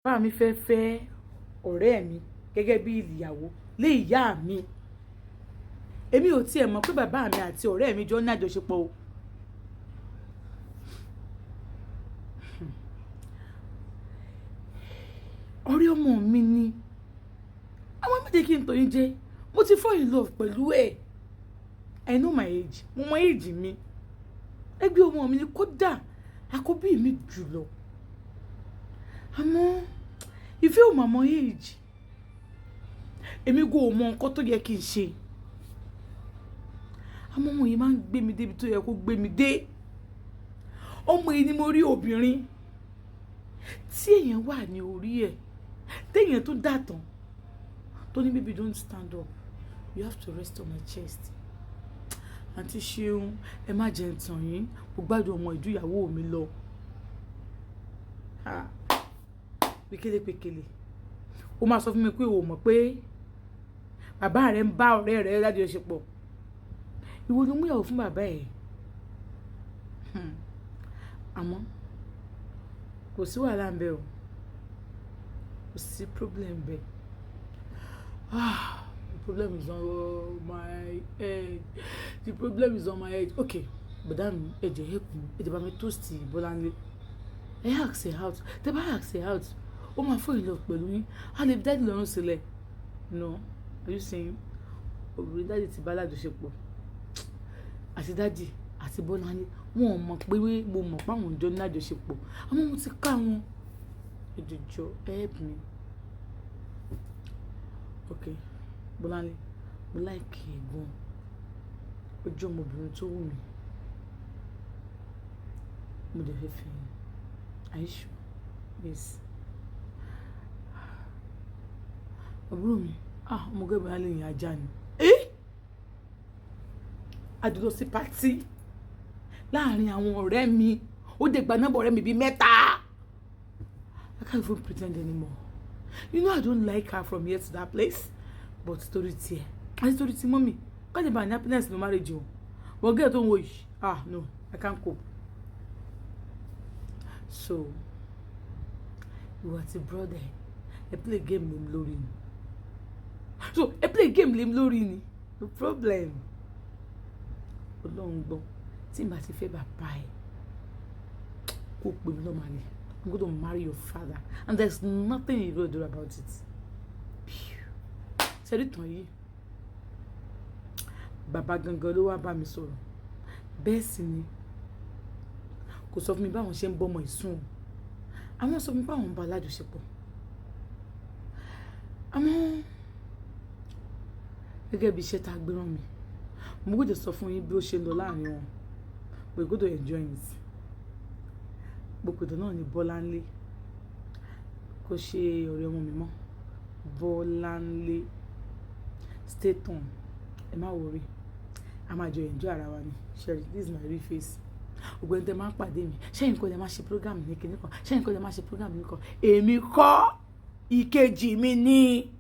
Bàbá mi fẹ́ fẹ́ ọ̀rẹ́ mi gẹ́gẹ́ bí ìyàwó lé ìyá mi. Èmi ò tiẹ̀ mọ̀ pé bàbá mi àti ọ̀rẹ́ mi jọ ní àjọṣepọ̀ o. Ọ̀rẹ́ ọmọ mi ni. Àwọn méje kí n tọ́ yín jẹ. Mo ti fall in love pẹ̀lú ẹ̀. I know my age. Mo mọ age mi. Ẹgbẹ́ ọmọ mi ni, kódà àkọ́bí mi jùlọ. Àmọ́ ìfẹ́ ò mọ̀ age. Èmi kò mọ nǹkan tó yẹ kí n ṣe. Àmọ́ ọmọ yìí máa ń gbé mi débi tó yẹ kó gbé mi dé. Ọmọ yìí ni mo rí obìnrin tí èèyàn wà ní orí ẹ̀, téèyàn tó dà tán, tó ní, "Baby, don't stand up, you have to rest on my chest." Àǹtí Ṣeun, ẹ má jẹ́ n tàn yín, mo gbádùn ọmọ ìjú ìyàwó mi lọ. Pékélé pékélé, ó máa sọ fún mi pé o mọ̀ pé bàbá rẹ̀ ń bá ọ̀rẹ́ rẹ̀ lájọṣepọ̀. Ìwọ ló mú ìyàwó fún bàbá ẹ̀. Àmọ́ kò sí wàhálà ń bẹ o, kò sí problem bẹ́ẹ̀. Ah, the problem is on my head, the problem is on my head. Okay, bọ̀dá mi, ẹ jọ̀ọ́, help me. Ẹ jọ̀ọ́, bá mi toast Bọ́láńlé. Ẹ ask her out. Tẹ́ bá ask her out, ó máa fall in love pẹ̀lú yín, á lè fi daddy lọ́rùn sílẹ̀. No, are you saying obìnrin daddy ti bá lájọṣepọ̀? Àti daddy àti Bọ́láńlé, wọn ò mọ̀ pé mo mọ̀ pé àwọn jọ ní àjọṣepọ̀, àmọ́ mo ti ká wọn. Ẹ jọ̀ọ́, help me. Okay, Bọ́láńlé, mo like ẹ gan. Ojú ọmọbìnrin tó wù mí, mo dẹ̀ fẹ́ fẹ́ yín. Are you sure? Yes. Àbúrò mi, ah, ọmọ gẹ́gẹ́ bá lè yìn ajá ni. Eh! A jọ lọ sí party láàrin àwọn ọ̀rẹ́ mi. Ó dẹ̀ gba nọ́mbà ọ̀rẹ́ mi bíi mẹ́ta. I can't even pretend anymore. You know I don't like her from here to that place. But torí tiẹ̀, àti torí ti mummy, ká lè bá ní happiness no marriage o. But girl tó ń wo yìí, ah no, I can't cope. So, ìwọ àti brother ẹ play game lé mi lórí ni. So, ẹ play game lé mi lórí ni. No problem. Ọlọ́run gbọ́, tí n bá ti fẹ́ bàbá ẹ̀, kó pè mí lọ́mọ àlè. I'm going to marry your father and there's nothing you go do about it. Ṣé tàn yìí? Bàbá gangan ló wá bá mi sọ̀rọ̀. Bẹ́ẹ̀ sì ni kò sọ fún mi báwọn ṣe ń bọ́mọ ìsún o. Àwọn sọ fún mi pé àwọn ń bá alájọṣepọ̀. Àmọ́ gẹ́gẹ́ bí iṣẹ́ tá a gbé rán mi, mo gbọ́dọ̀ sọ fún yín bí ó ṣe ń lọ láàrin wọn. We go to enjoy it. Gbogbo náà ni Bọ́láńlé. Kò ṣe ọ̀rẹ́ ọmọ mi mọ́. Bọ́láńlé, stay tuned. Ẹ má worry. A máa jọ enjoy ara wa ni. Sherry, this is my real face. Gbogbo ẹni tẹ́ máa ń pàdé mi. Ṣé ẹ̀yin kọ́ lẹ máa ṣe program ní kíní kan? Ṣé ẹ̀yin kọ́ lẹ máa ṣe program ní kan? Èmi kọ́, ìkejì mi ni.